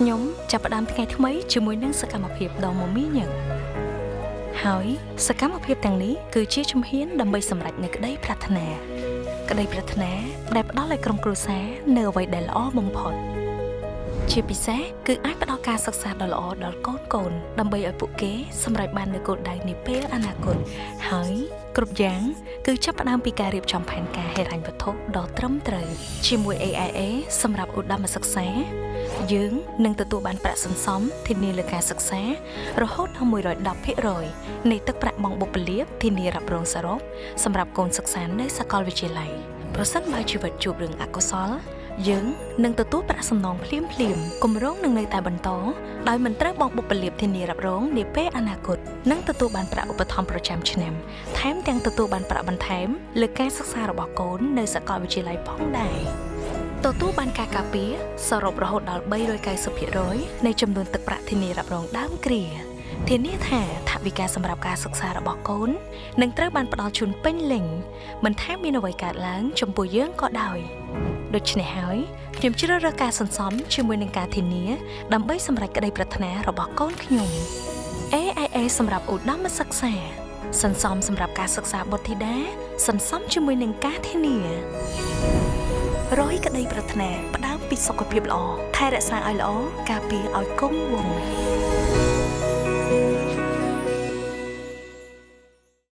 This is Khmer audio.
ខ្ញុំចាប់ផ្ដើមថ្ងៃថ្មីជាមួយនឹងសកម្មភាពដ៏មមាញឹកហើយសកម្មភាពទាំងនេះគឺជាជំហានដើម្បីសម្រេចនូវក្តីប្រាថ្នាក្តីប្រាថ្នាដែលផ្ដល់ឲ្យក្រុមគ្រួសារនូវអ្វីដែលល្អបំផុត ជាពិសេសគឺអាចផ្ដល់ការសិក្សាដ៏ល្អដល់កូនកូនដើម្បីឲ្យពួកគេសម្រេចបាននូវគោលដៅនាពេលអនាគតហើយគ្រប់យ៉ាងគឺចាប់ផ្ដើមពីការរៀបចំផែនការហិរញ្ញវត្ថុដ៏ត្រឹមត្រូវជាមួយ AIA សម្រាប់ឧត្តមសិក្សា យើងនឹងទទួលបានប្រាក់សន្សំធានាលើការសិក្សារហូតដល់110%នៃទឹកប្រាក់បង់បុព្វលាភធានារ៉ាប់រងសរុបសម្រាប់កូនសិក្សានៅសាកលវិទ្យាល័យប្រសិនបើជីវិតជួបរឿងអកុសល យើងនឹងទទួលប្រាក់សំណងភ្លាមភ្លាមគម្រោងនឹងនៅតែបន្តដោយមិនត្រូវបង់បុព្វលាភធានារ៉ាប់រងនាពេលអនាគតនិងទទួលបានប្រាក់ឧបត្ថម្ភប្រចាំឆ្នាំថែមទាំងទទួលបានប្រាក់បន្ថែមលើការសិក្សារបស់កូននៅសាកលវិទ្យាល័យផងដែរទទួលបានការការពារសរុបរហូតដល់390%នៃចំនួនទឹកប្រាក់ធានារ៉ាប់រងដើមគ្រាធានាថាថវិកាសម្រាប់ការសិក្សារបស់កូននឹងត្រូវបានផ្ដល់ជូនពេញលេញមិនថាមានអ្វីកើតឡើងចំពោះយើងក៏ដោយ ដូច្នេះហើយខ្ញុំជ្រើសរើសការសន្សំជាមួយនឹងការធានាដើម្បីសម្រេចក្តីប្រាថ្នារបស់កូនខ្ញុំ AIA សម្រាប់ឧត្តមសិក្សាសន្សំសម្រាប់ការសិក្សាបុត្រធីតាសន្សំជាមួយនឹងការធានារយក្តីប្រាថ្នាផ្ដើមពីសុខភាពល្អថែរក្សាឲ្យល្អការពារឲ្យគង់វង្ស។